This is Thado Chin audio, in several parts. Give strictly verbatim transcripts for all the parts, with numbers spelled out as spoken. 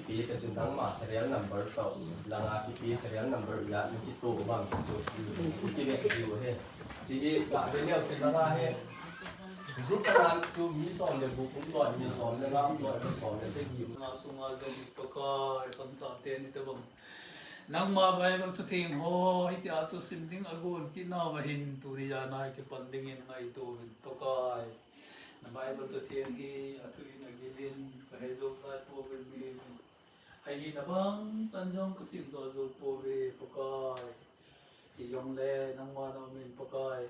Pi ka chu nangma serial number to, langa kipi serial number la ni ki to bang chu, ki ve ki he. Chi hi ka ve leo che langa he. Group a chu mi som le bu kum lo, mi som le nga lo, mi som le te gi. Na sunga jong Pakai, khamtah teni tabang. Nangma Bible thutheng ho hitia chu sim ding agon kit nauva hin tuni jana kipan dingin ngaito uvin Pakai. Na Bible thutheng hi athu in agilin, ka hei jou jat pouve. Ahina bang tan jong ka simdoh jou pouve Pakai. Hijongle nangma na um in Pakai.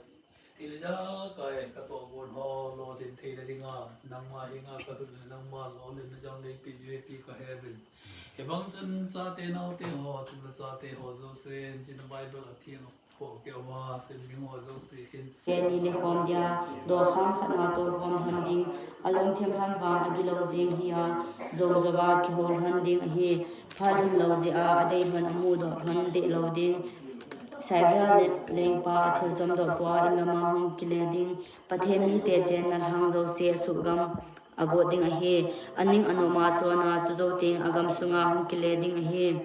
Thil ijakai ka tohgon ho lolhin theina dinga nangma henga ka lhun le nangma lolhinna jong neipeh diu ahi ti ka he uvin. Hibang chun chate naote ho, tu le chate ho jousen, hiche na Bible atheng ho kiuma sim ding ho jouse hin. Teni le khom dia, dokhang khat na toh khom lhon ding, alungthim lhon vang agilou jeng hi a, jou jouva kihou lhon ding ahi, phat lhing lou jeh a, adei lhon amudoh lhon deh lou ding. Saivel le lengpa athil chomdoh pua in lama hung kile ding, Pathen mite chenna lhang jouse asuhgam agot ding ahi. Aning anom a chon a chu jou teng agam sunga hung kile ding ahi.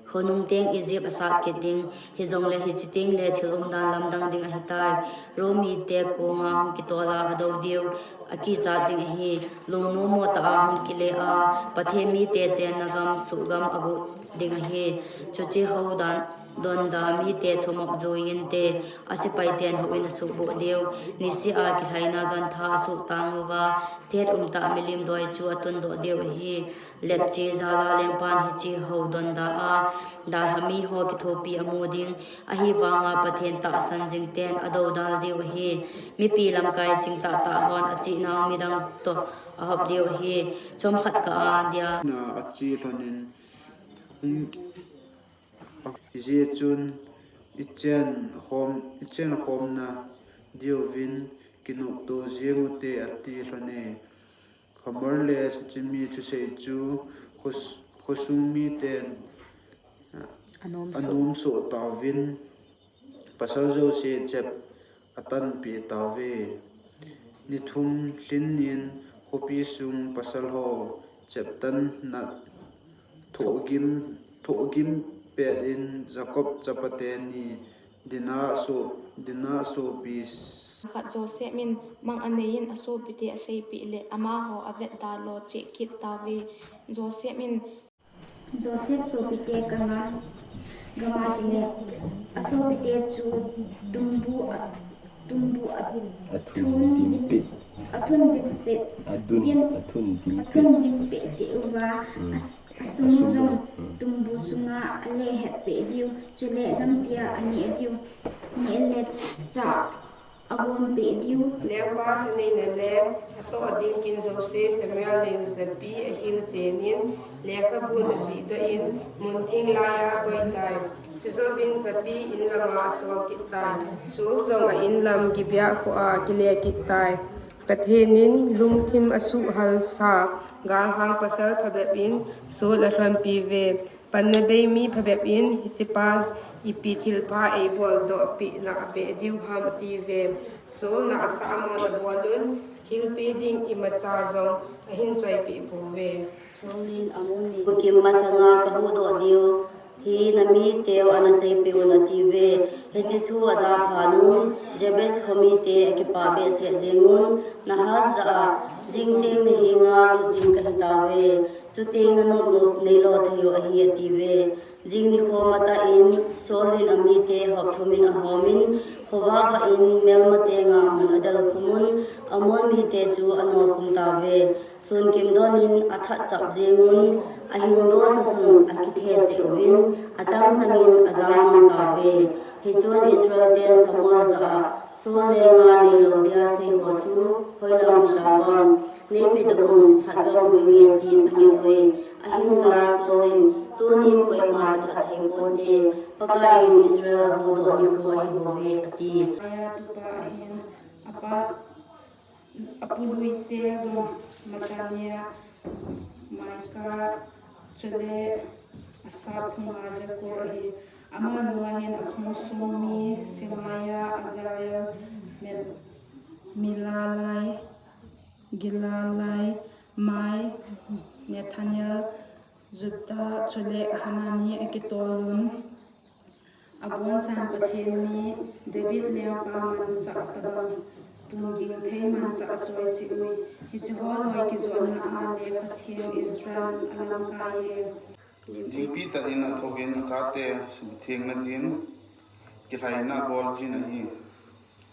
Khonung teng Egypt asat kit ding, hijongle hiche teng le thil umdan lamdang ding ahitai. Rom mite konga hung kitol a adou diu, akichat ding ahi. Lungnom mo tah a hung kile a, Pathen mite chenna gam suhgam agot ding ahi. Chuche hou dan donda mite thumop jui inte, asepai ten hou in asuhboh diu. Niseh a kilhaina gantha asuhtang uva, tet umtah milim doi chu atundoh diu ahi. Lepche jala lengpan hiche hou donda a, dalha mi ho kithopi amu ding, ahivanga Pathen tahsan jing ten adoudal diu ahi. Mipi lamkai chingtah tah hon achehnau midang toh ahop diu ahi. Chomkhat ka an dia. Na ache lhonin, hung, hijeh chun ichen khom, ichen khomna diuvin kinopto jeng ute ati lhone. Hamor le Shechem mi thusei chu khos-, khosung miten, ah, anom soh, anom soh tauvin, pasal jouse chep atanpeh tauve. Ni thum lhinin khopi sung pasal ho cheptan nat thohgim, thohgim pet in Jacob chapate ni Dinah so-, Dinah sopi. Khat Joseph in mang anei in asopite aseipeh le amaho avetda lo cheh kit tauve. Joseph in Joseph sopite kanga gama tile asopite chu tumbu a, tumbu a, athun dim peh, athun dim set, athun dim, athun dim peh cheh uva, mm, as-, asung jong, mm, tumbu sunga ale het peh diu, chule lampia aneh diu, neh le chah agon peh diu. Lengpa thaneina le atoh ding kin jouse Samuel in japi ahil chenin lekhabun ajihdoh in muntheng laiya akoi tai. Chujouvin japi inlama asol kit tai. Saul jong a inlam Gibeah khoa akile kit tai. Pathen in lungthim asuhhalsa galhang pasal phabep in Saul alhonpi uve. Panna bei mi phabep in, hichepan ipi thilpha eiboldoh pehna abeh diu ham atiuve. Saul in asah amon abolun, thilpeh ding imacha jong ahin choipeh pouve. Saul in Ammon mi kim masanga kahuhdoh diu hi namiteu ana seipeh un atiuve. Hiche thu aja phatnun, Jabes kho mite akipah behseh jengun, Nahas jah a, jingteng nahenga lut ding kahitauve. Chuteng nanop nop neilo theiu ahi atiuve. Jing nikho matah in Saul in amite hop thumin ahomin, khovah vah in melma tenga mun adelkhumun, Ammon mite chu anokhum tauve. Sunkim donin athat chap jengun, ahingdoh chasun akithe cheh uvin, achang changin ajam mang tauve. Hichun Israel ten Samuel jah a, Saul lenga neilou dia seiho chu hoilam hitauvam. Neipedoh un, phatgam hoinge tin angeh uve. Ahinla Saul in, tunin koima kathat thei ponte, Pakaiyin Israel ahuhdoh nikho ahibouve, ati. Aya tupa ahin, apa apuluite jong Mattaniah, Micah, chule Asaph phunga Zaccur ahi. Ama nunga hin aphung sung mi Shemaiah, Azarel, Mel-, Milalai, Gilalai, Maai, Nethanel, Juda, chule Hanani akitolun, abonchan Pathen mi David lengpa manchah tobang, tun gingthei manchah achoi cheh uve. Hiche ho loi kijotna a le Pathen Israel alamkaiye. Jingpi tah in athouvin achate suhthengna din kilhaina abol jin ahi.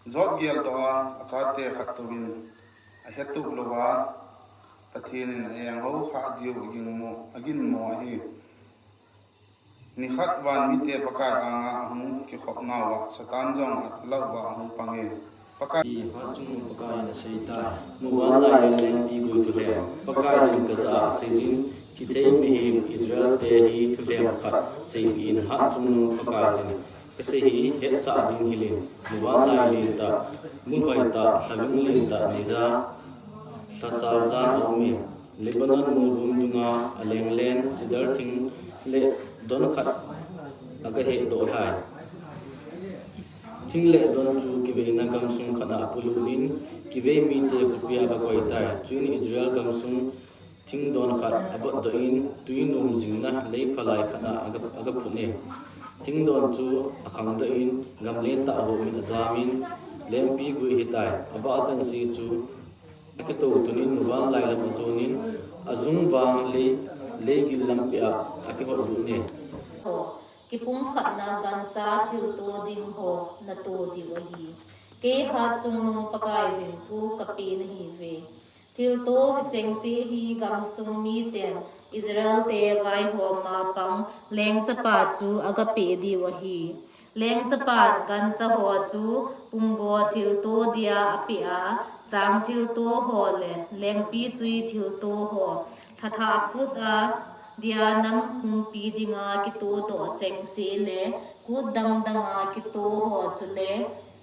Jot geldoh a achate khat touvin ahetup louva Pathen in a-eng hou khah diu aginmo, aginmo ahi. Nikhat van mite Pakai anga ahung kikhopnauva Satan jong alah uva ahung pange. Pakai Hi Hatchungnung Pakaiyin aseitai. Muvanlai lengpi gui thulhem Pakaiyin kajah a aseijin, kithei mihem Israel te hi thulhem khat seipeh in, Hatchungnung Pakaiyin kasei hi hetsah ding hilin, muvanlai lentah, muhoitah, lhaving lentah neija, lhasal jan aume. Lebanon mol vum dunga alenglen cedar thing le don khat agahehdoh lhai. Thing le don chu kiveina gamsung khat a apulutin, kivei mite khopia agakoitai. Chuin Israel gamsung thing don khat abotdoh in, tui nom jingna lei phalai khat a aga, agaphut e. Thing don chu akhangdoh in, gamlen tah ho min ajamin, lengpi gui ahitai. Abah chengse chu akitoh tunin, muvanlai lam ajonin, ajung vang lei, leigil lampi a akihotlut e. Ho, kipumkhatna gancha thilto ding ho nato diu ahi. Kei Hatchungnung Pakaiyin thu kapeh nahiuve. Thilto hichengse hi gamsung miten Israel te vaihom a pang lengchapa chu agapeh diu ahi. Lengchapan gancha ho chu pumgo thilto dia apeh a, chang thilto ho le lengpitwi thilto ho, lhathah kut a dia nam pumpi dinga kitodoh chengse le kut dangdanga kito ho chule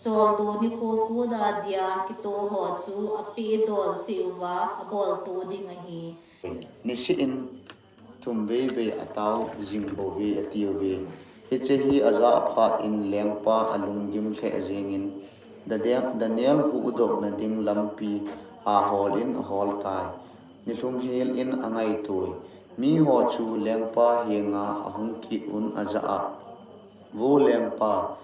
choldo nikho kut a dia kito ho chu apehdol cheh uva abolto ding ahi. Niseh in thum veivei atao jing bouve atiuve. Hiche hi ajah phat in lengpa alunggim lheh jengin, Daniel, Daniel huhdohna ding lampi ahol in aholtai. Nilhum hel in angaitoi. Miho chu lengpa henga ahung kit un ajah a, Vo lengpa,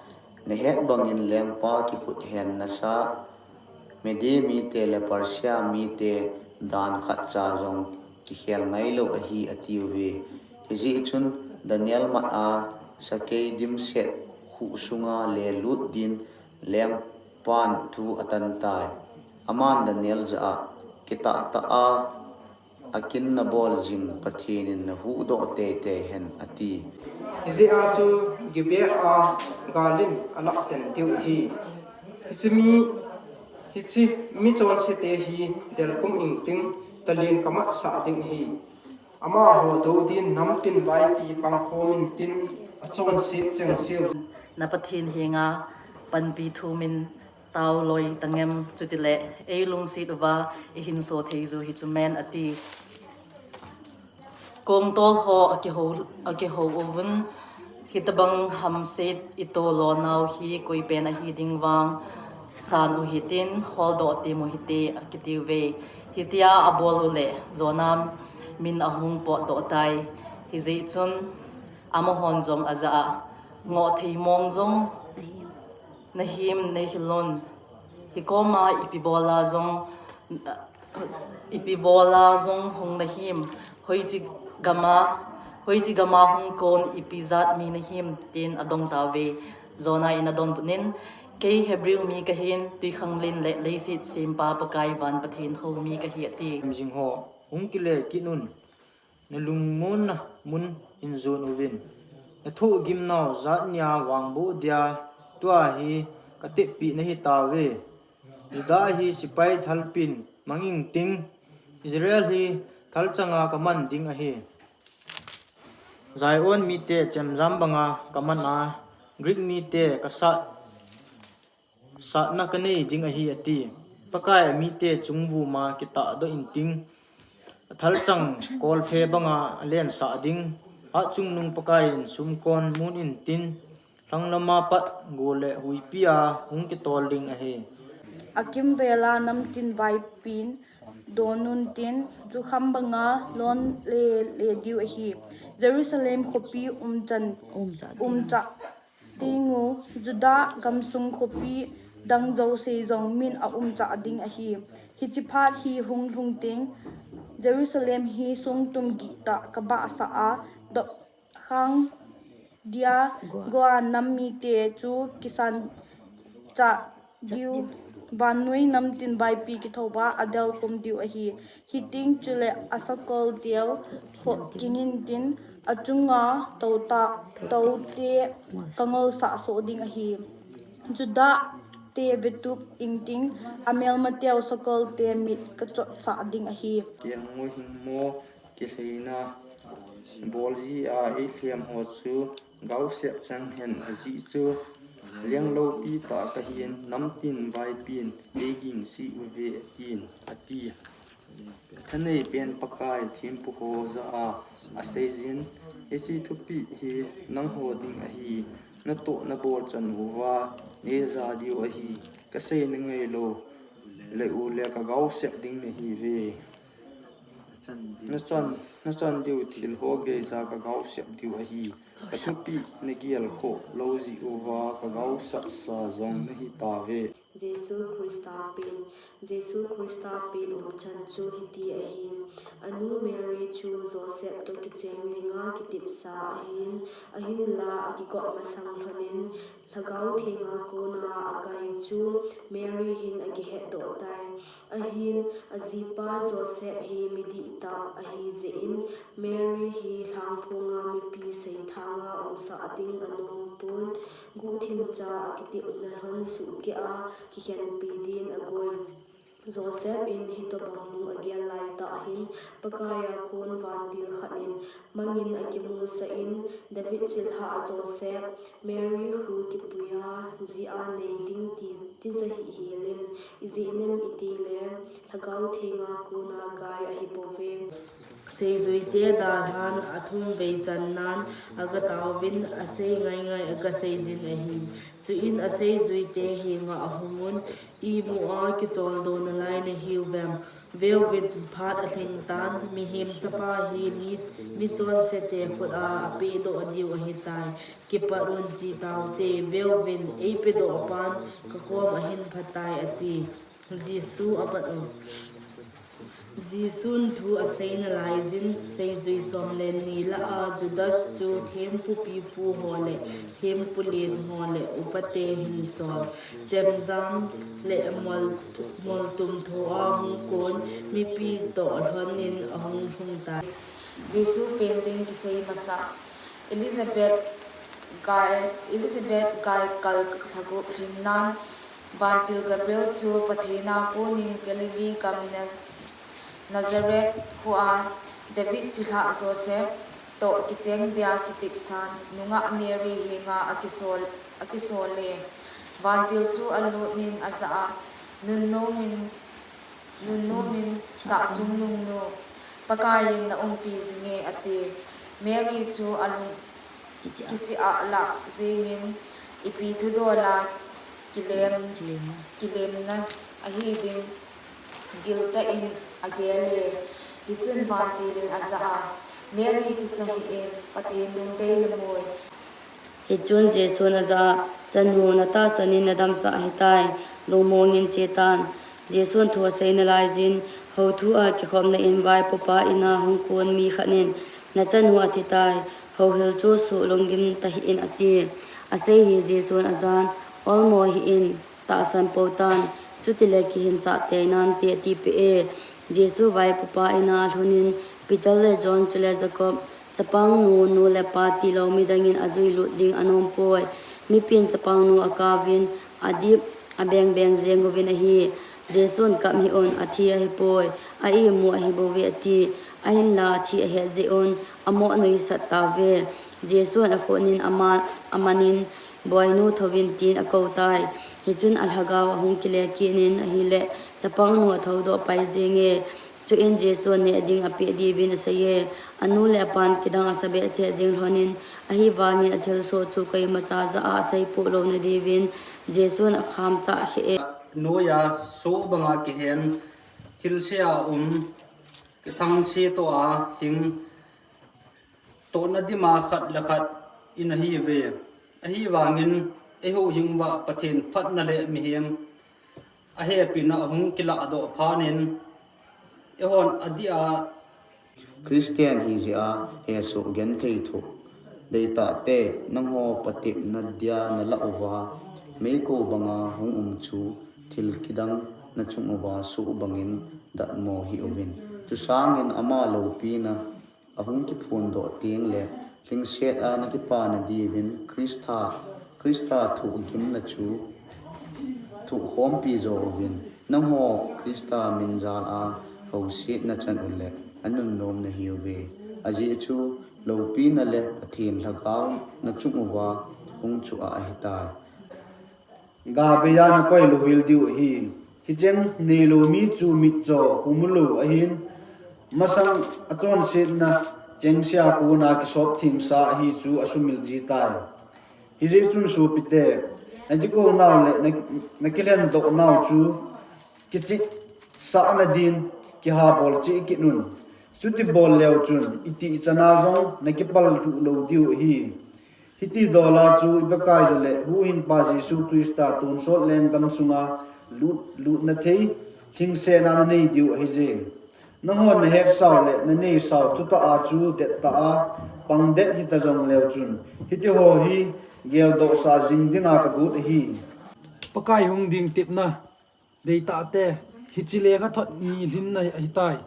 nahet bangin lengpa kikhut hen nasa, Mede mite le Persia mite dan khatcha jong kikhel ngailou ahi, atiuve. Hijeh chun Daniel mat a sakei dimset khuh sunga lelut din lengpan thu atantai. Aman Daniel jah a, Kitahtah a akin nabol jing Pathen in nahuhdoh teitei hen, ati. Hijeh a chu Gibeah a gal in alah ten diu ahi. Hiche mi, hiche mi chonsete hi delkhum ingting, talen kamatsah ding ahi. Amaho dou din namtin vaipi pangkhom intin, achonset chengseu. Na Pathen henga panpi thumin taoloi tangem, chutile eilungset uva ihinso thei u hichu men, ati. Kongtol ho akihou, akihou uvin, Hitobang hamset ito lonau hi koipen ahi ding vang san uhitin, holdoh temu hite, akitiuve. Hitia abol uleh Jonah min ahung potdoh tai. Hijeh chun amahon jong ajah a, Ngoh thei mong jong nahim neihilun, hikoma ipi bola jong, ipi bola jong hung nahim, hoiche gama, hoiche gama hung kon ipi jat mi nahim, tin adong tauve. Jonah in adonbut in, Kei Hebrew mi kahin, twikhanglen le leiset sempa Pakai van Pathen hou mi kahi, ati. Jing ho, hung kile kit un. Nalungmonna mun in jon uvin. Nathohgimnau jat nia vangboh dia tua hi katepeh nahitauve. Judah hi sepai thalpin mang ingting, Israel hi thalchanga kaman ding ahi. Zion mite chemjam banga kaman a, Greek mite kasat satna kanei ding ahi, ati. Pakai amite chungvuma kitahdoh inting, athalchang kolphe banga alensah ding. Hatchungnung Pakaiyin sumkon mun intin, lhanglama pat go le huipia hung kitol ding ahi. Akimvela namtin vaipin don un tin, jukham banga lon le le diu ahi. Jerusalem khopi umchan umcha dingu, Judah gamsung khopi dang jouse jong min a umcha ding ahi. Hiche phat hi hung lhung teng, Jerusalem hi songtum gih tah kabahsah a, dopkhang dia Goa nam mite chu kisan chah diu, vannoi namtin vaipi kithouva adel khum diu ahi. Hiting chule asakol teu ho kingin tin, achunga touta toute kangolsah soh ding ahi. Judah te vetup ingting, amelmateu sakolte mit kachotsah ding ahi. Kengoi hingmo kilheina bol jia eilhem ho chu gaosep chang hen, ajeh chu lengloupi tah kahin, namtin vaipin eigin sih uve, tin ati. Thanei pen Pakai thempu ho jah a aseijin, hiche thupeh hi nangho ding ahi, natoh nabol chan uva neija diu ahi, kaseina ngailou le ule kagaosep ding nahiuve. Nachan, nachan diu thil ho geija kagaosep diu ahi. Kathupeh nagel khoh lou jeh uva kagaosapsa jong nahitauve. Jesu Christa pen, Jesu Christa pen umchan chu hiti ahi. Anu Mary chu Joseph toh kicheng dinga kitepsa ahin, ahinla akigop masang lhonin, Lhagao Thenga kona agai chu Mary hin akihetdoh tai. Ahin, ajipa Joseph hi midihtah ahijeh in, Mary hi lhangphonga mipi seithanga umsah ding anompon, guhthimcha akitepna lhon suhkeh a kikhenpi din agoi. Joseph in hitobang lung agel laitah hin, Pakaiya kon vantil khat in mangin akimusah in, David chilhah Joseph, Mary khu kipuiya jia nei ding ti, tija hih helin, ijeh inem itile Lhagao Thenga kona gai ahibouve. Seijuite dalhan athumvei channan agataovin, asei ngaingai agaseijin ahi. Chuin aseijuite henga ahungun, Imu a kicholdo nalai nahiuvem? Veuvin, phat alhingtan, Mihem Chapa hi mi, michonsete khut a apehdoh diu ahitai. Kipat un, chetaote, veuvin, eipedohpan kakom ahin phatai, ati. Jesu amat u. Jesun thu asei nalaijin, seijui somleni lah a Judas chu thempu pipu ho le thempu len ho le upate hinsol, chemjam le mol, moltum thoa hung kon, mipi toh lhonin ahung lhungtai. Jesu pen ding kisei masa. Elizabeth gai, Elizabeth gai kal lhagup lhinnan, vantil Gabriel chu Pathen a konin Galilee gam Naz-, Nazareth khoa David chilhah Joseph toh kicheng dia kitepsan nungah Mary henga akisol, akisole. Vantil chu alutnin ajah a, Nunnomin, nunnomin sahchungnungnu, Pakaiyin naumpi jinge, ati. Mary chu alung kicheh a lah jengin, ipi thudola kilem, kilemna ahi ding giltah in agele. Hichun vantilin ajah a, Mary, kicha hih in, Pathen lungdei namui. Hichun Jesun ajah a, Chanu, natahsan in nadamsah ahitai, lungmongin chetan. Jesun thu asei nalaijin, houthu a kikhopna in vaipopa ina hung kon mi khat in, Nachanu athitai, houhil chu suh lunggim tahih in, ati. Asei hi Jesun ajan, Olmo hih in, tahsan poutan, chutile kihinsah tei nante, atipeh e. Jesu vaipopa ina alhunin, Peter le John chule Jacob, chapangnu, nu le pa tilou midangin ajuilut ding anompoi. Mipin chapangnu akaovin, adip, abengbeng jenguvin ahi. Jesun, Kap hih un, athi ahipoi, a-imu ahibouve, ati. Ahinla athi ahet jeh un, amoh nuisat tauve. Jesun akhutnin ama, amanin, Boinu, thouvin, tin akoutai. Hichun alhagao ahung kile kitnin ahile, chapangnu athoudoh pai jenge. Chuin Jesun neh ding apeh diuvin aseiye. Anu le apan kidang asa behseh jeng lhonin, ahivangin athilsoh chu koimacha jah a aseipoh louna diuvin Jesun akhamchah kheh e. Noiya soh banga kihen Thilse a um, kithangse toh a hing, tohna dima khat le khat in ahi ve. Ahivangin, eihuhhing uva Pathen phatna le mihem ahepina ahung kilah doh phat in, eihon adih a Christian hi jeh a hesoh genthei thoh. Deitahte, nangho patepna dia nalah uva, meikong banga hung um chu thil kidang nachung uva soh bangin datmo hih uvin. Chusangin ama loupina ahung kiphondoh teng le, lhingset a nakipana diuvin Christa, Christa thohgimna chu thohkhompi jo uvin. Nangho Christa min jal a housetna chan u le anunnom nahiuve. Ajeh chu loupina le Pathen lhagao nachung uva hung chu a ahitai. Gabeiya nakoi louhel diu ahi. Hicheng neilou mi chu mitcho, khomulou ahin, masang achonsetna chengse a kona kisop thengsa ahi chu asumil jitai. Hijeh chun sopite, nakikou nau le na, nakilhen doh nau chu kichehsahna din kihabol cheh kit un. Chuti bol leu chun, itih chana jong nakipal lhuh lou diu ahi. Hiti dola chu iPakai jo le Huhhingpa Jesu Christa tonsot lenggam sunga lut, lutna thei, lhingsetna nanei diu ahije. Nanghon nahetsau le naneisau thutah a chu dettah a pangdet hita jongleu chun, hitiho hi geldohsah jing dinga kagot ahi. Pakai hung ding tepna. Deitahte, hiche lekhathot ni lhinna ahitai.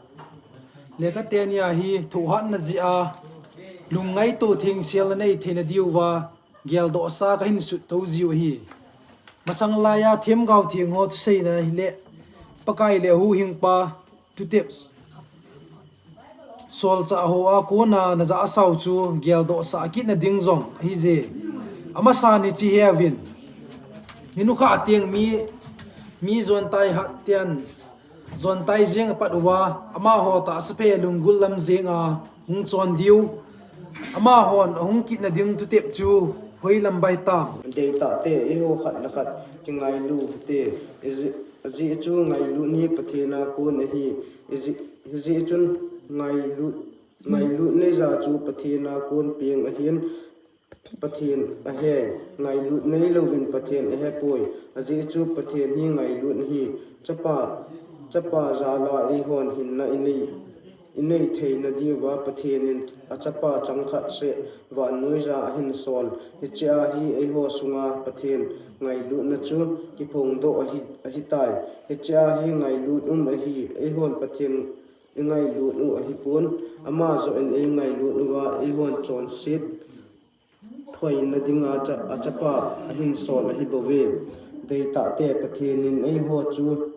Lekha teni a hi thohhatna jeh a lungngaito thengselna nei theina diuva geldohsa kahin suttou jiu ahi. Masang laiya themgao thengho thuseina hile Pakai le Huhhingpa thutep solchah hoa kona najahsau chu geldohsah kitna ding jong ahije. Amasan hiche heuvin. Minukha teng mi, mi jontai hattian jontai jeng apat uva, amaho tahsa phe lunggul lam jenga hung chon diu. Amahon ahung kitna ding thutep chu hoilam bai tam. Deitahte, eiho khat le khat kingailu te. Ajeh chu ngailut hi Pathen a kon ahi. Ajeh chun ngailut, ngailut neija chu Pathen a kon peng ahin, Pathen ahe. Ngailut neilouvin Pathen ahepoi. Ajeh chu Pathen hi ngailut ahi. Chapa, chapa jala eihon hinna inei, inei theina diuva Pathen in achapa changkhat seh vannoija ahinsol. Hichea hi eiho sunga Pathen ngailutna chu kiphongdoh ahi, ahitai. Hichea hi ngailut um ahi. Eihon Pathen ingailut u ahipon. Ama joh in eingailut uva eihon chonset thoina dinga cha, achapa ahinsol ahibouve. Deitahte, Pathen in eiho chu,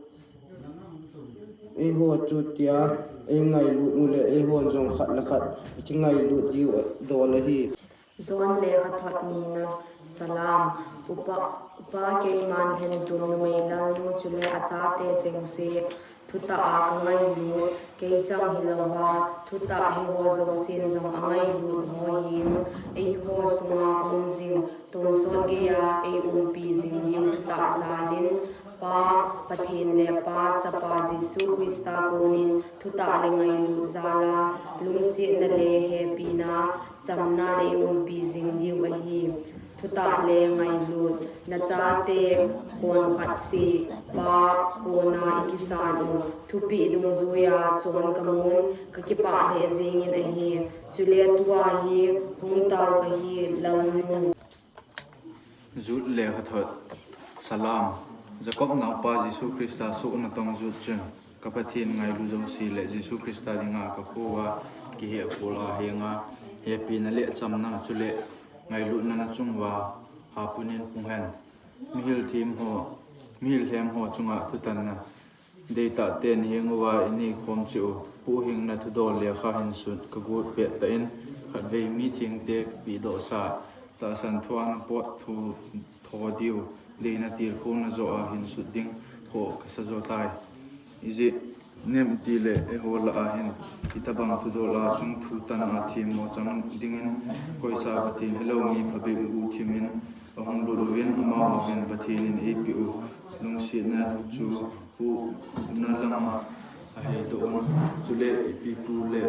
eiho chutia eingailut u le eihon jong khat le khat ikingailut diu dol ahi. John lekhathot nina. Salam. Upa, upa keiman lhentum numei lalnu chule achate chengse thutah a kangailut, keichang hilouva, thutah hiho jousen jong angailut ho hin, eiho sunga um jing, tonsot geiya eiumpi jing diu thutah jalin, Pa Pathen le Pa Chapa Jesu Christa konin, thutah le ngailut jala, lungsetna le hepina, chamna le eiumpi jing diu ahi. Thutah le ngailut, nachate kon khat seh, Pa kona ikisan u, thupeh dungjuiya chon kamun, kakipah lheh jengin ahi. Chule tua hi hung tao kahi, lalnu. Jude lekhathot. Salam. Jacob naopa Jesu Christa soh natong Jude chun, ka Pathen ngailu jouse le Jesu Christa dinga kakhouva kihehkhol a henga hepina le chamna chule ngailutna nachunguva hapunin hung hen. Mihil themho, mihil lhemho chunga thutanna. Deitahte, nahenguva ineikhom cheh u, Huhhingna thudol lekha hinsut kagot pettah in, khatvei mi thengte kapehdohsa, tahsan thua napot tho diu, deina tilkhouna joh a hinsut ding khoh kasajotai. Ijeh inem itile eiho lah a hin hitobang thudol a chungthu tan a themmo chang dingin koisa Pathen hilou mi phabep guhthimin ahung lut uvin, amaho hin Pathen in eipeh u lungsetna chu huhna lama Ahei doh un, chule ipi pu le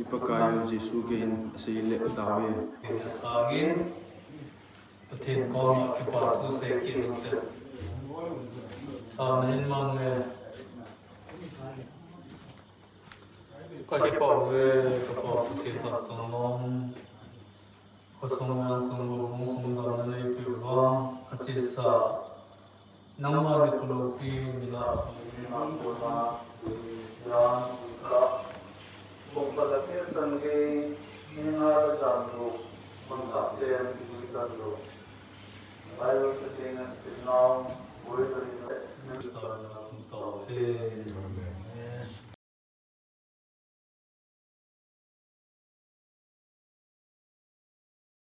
ipa Pakai u Jesu kei in asei le tauve. Sangin, Pathen koma kipa thu sei kit ute. Thaneina hin mang le. Ka kipa uve, ka Pa Pathen thahat lom. Khosung veng sung lou vang sung damna neipeh uva, asesa. Nangma nikho loupi nilhah, nilhah kona, tunia, tunia, bongphat a kehsan gei, nina le dan lou, bangkah pen, tui dan lou. Bible sa tenga, tinau, boi dan lou. Krista na kum tau he. Amen.